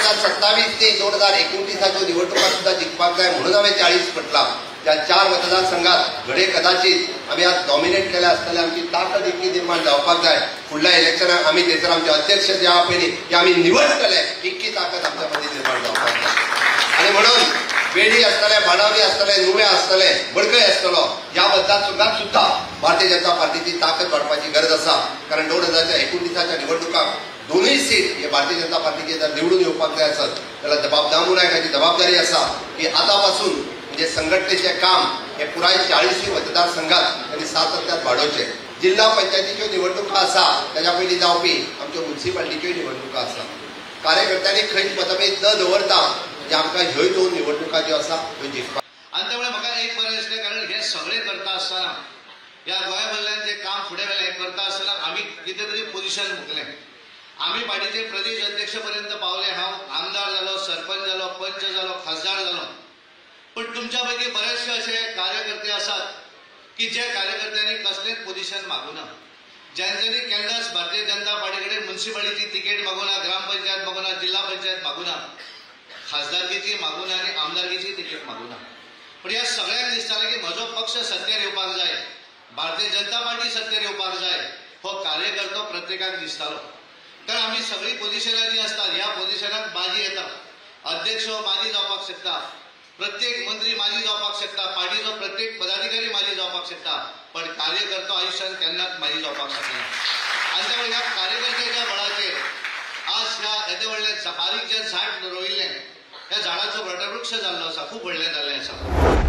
2027 ते 2029 निवडणुका सुद्धा जिखपाक जाय म्हणून हांवें 40 म्हटलां. त्या 4 मतदारसंघात घडये कदाचित आमी आज डॉमिनेट केल्या आसतले, आमची ताकद इतकी निर्माण जावपाक जाय. फुडल्या इलेक्शनाक आमी थंयसर आमचे अध्यक्ष ज्या पयलीं की आमी निवडटले, इतकी ताकद आमच्या मदीं निर्माण जावपाक जाय. आनी म्हणून वेळी आसतले, बाणावली आसतले, नुवें आसतले, बडकय आसतलो, ह्या मतदारसंघात सुद्धा भारतीय जनता पार्टीची ताकद वाडपाची गरज आसा. कारण 2029 निवडणुकाक दोनूय सीट हे भारतीय जनता पार्टीचे जर निवडून येवपाक जाय आसत जाल्यार दामू नायक हाची जबाबदारी आसा की आतां पासून म्हणजे संघटनेचें काम हे पुराय 40 मतदारसंघात त्यांनी सातत्यात वाडोवचें. जिल्हा पंचायतीच्यो निवडणुका आसा, ताच्या पयलीं जावपी आमच्यो म्युनिसिपालिटीच्यो निवडणुका आसा. कार्यकर्त्यांनी खंयच मतभेद न दवरता म्हणजे आमकां ह्यो 2 निवडणुका ज्यो आसा ह्यो जिखपाक. आनी त्यामुळे म्हाका एक बरें दिसलें, कारण हे सगळें करता आसतना ह्या गोंया भरल्यान जे काम फुडें व्हेलें हें करता आसतना आमी कितें तरी पोजिशन मुकलें. आमी पार्टीचे प्रदेश अध्यक्ष पर्यंत पावले, हांव आमदार जालो, सरपंच जालो, पंच जालो, खासदार जालो. पण तुमच्या पैकी बरेचशे असे कार्यकर्ते आसात की जे कार्यकर्त्यांनी कसलेच पोजिशन मागूना, ज्यांच्यानी केन्नाच भारतीय जनता पार्टी कडेन म्युनिसिपालिटीची तिकेट मागूना, ग्रामपंचायत मागूना, जिल्हा पंचायत मागूना, खासदारकीची मागूना आनी आमदारकीची तिकेट मागूना. पण ह्या सगळ्यांक दिसतालें की म्हजो पक्ष सत्तेर येवपाक जाय, भारतीय जनता पार्टी सत्तेर येवपाक जाय, हो कार्यकर्तो प्रत्येकाक दिसतालो. कारण आमी सगळीं पोजिशनां जीं आसतात ह्या पोजिशनाक बाजी येता. अध्यक्ष हो माजी जावपाक शकता, प्रत्येक मंत्री माजी जावपाक शकता, पार्टीचो प्रत्येक पदाधिकारी माजी जावपाक शकता, पण कार्यकर्तो आयुष्यान केन्नाच माजी जावपाक शकना. आनी त्यामुळे ह्या कार्यकर्त्याच्या बळाचेर आज ह्या येदें व्हडलें बारीक जें झाड रोयिल्लें त्या झाडाचो वटवृक्ष जाल्लो आसा, खूब व्हडलें जाल्लें आसा.